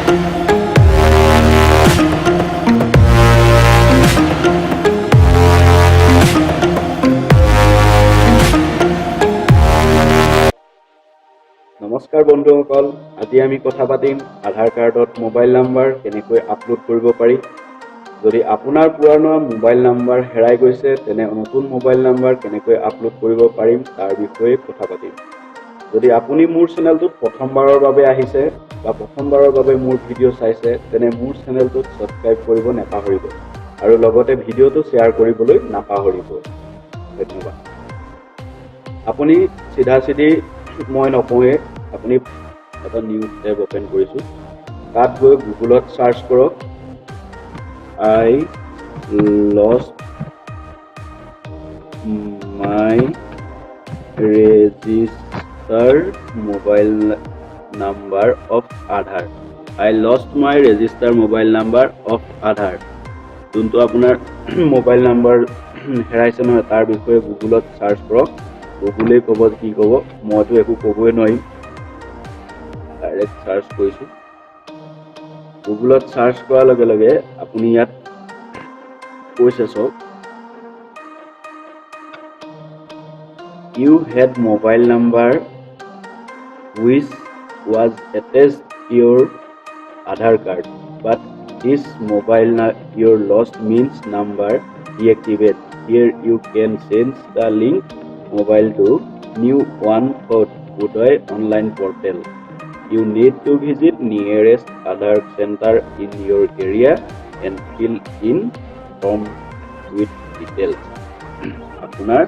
নমস্কাৰ বন্ধুসকল, আজি আমি কথা পাতিম আধাৰ কাৰ্ডত মোবাইল নাম্বাৰ কেনেকৈ আপলোড কৰিব পাৰি। যদি আপোনাৰ পুৰণা মোবাইল নাম্বাৰ হেৰাই গৈছে, তেনে নতুন মোবাইল নাম্বাৰ কেনেকৈ আপলোড কৰিব পাৰিম, তাৰ বিষয়ে কথা পাতিম। যদি আপুনি মোৰ চেনেলটোত প্ৰথমবাৰৰ বাবে আহিছে বা প্ৰথমবাৰৰ বাবে মোৰ ভিডিঅ' চাইছে, তেনে মোৰ চেনেলটোত ছাবস্ক্ৰাইব কৰিব নাপাহৰিব আৰু লগতে ভিডিঅ'টো শ্বেয়াৰ কৰিবলৈ নাপাহৰিব। ধন্যবাদ। আপুনি চিধা চিধি মই নকওঁৱেই, আপুনি এটা নিউ টেব অ'পেন কৰিছোঁ, তাত গৈ গুগলত চাৰ্চ কৰক "I lost my register mobile number of Aadhaar", "I lost my register mobile number of Aadhaar"। যোনটো আপোনাৰ মোবাইল নাম্বাৰ হেৰাইছে নহয়, তাৰ বিষয়ে গুগলত চাৰ্চ কৰক। গুগলেই ক'ব কি ক'ব, মইতো একো ক'বই নোৱাৰিম। ডাইৰেক্ট চাৰ্চ কৰিছোঁ। গুগলত চাৰ্চ কৰাৰ লগে লগে আপুনি ইয়াত কৈছে, চাওক, "You had mobile number which was attached your Aadhaar card, but this mobile your lost means number deactivate. Here you can change the link mobile to new one through Uday online portal. You need to visit nearest Aadhaar center in your area and fill in form with details." আপোনাৰ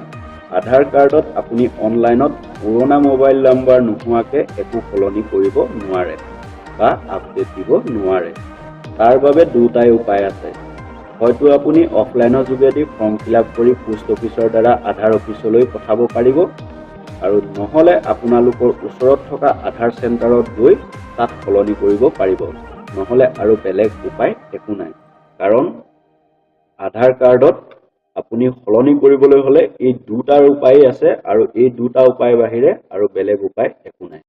আধাৰ কাৰ্ডত আপুনি অনলাইনত পুৰণা mobile number নোহোৱাকৈ একো সলনি কৰিব নোৱাৰে বা আপডেট দিব নোৱাৰে। তাৰ বাবে দুটাই উপায় আছে। হয়তো আপুনি অফলাইনৰ যোগেদি ফৰ্ম ফিল আপ কৰি পোষ্ট অফিচৰ দ্বাৰা আধাৰ অফিচলৈ পঠাব পাৰিব আৰু নহ'লে আপোনালোকৰ ওচৰত থকা আধাৰ চেণ্টাৰত গৈ তাত সলনি কৰিব পাৰিব। নহ'লে আৰু বেলেগ উপায় একো নাই। কাৰণ আধাৰ কাৰ্ডত আপুনি সলনি কৰিবলৈ হ'লে এই দুটাৰ উপায়েই আছে আৰু এই দুটা উপায়ৰ বাহিৰে আৰু বেলেগ উপায় একো নাই।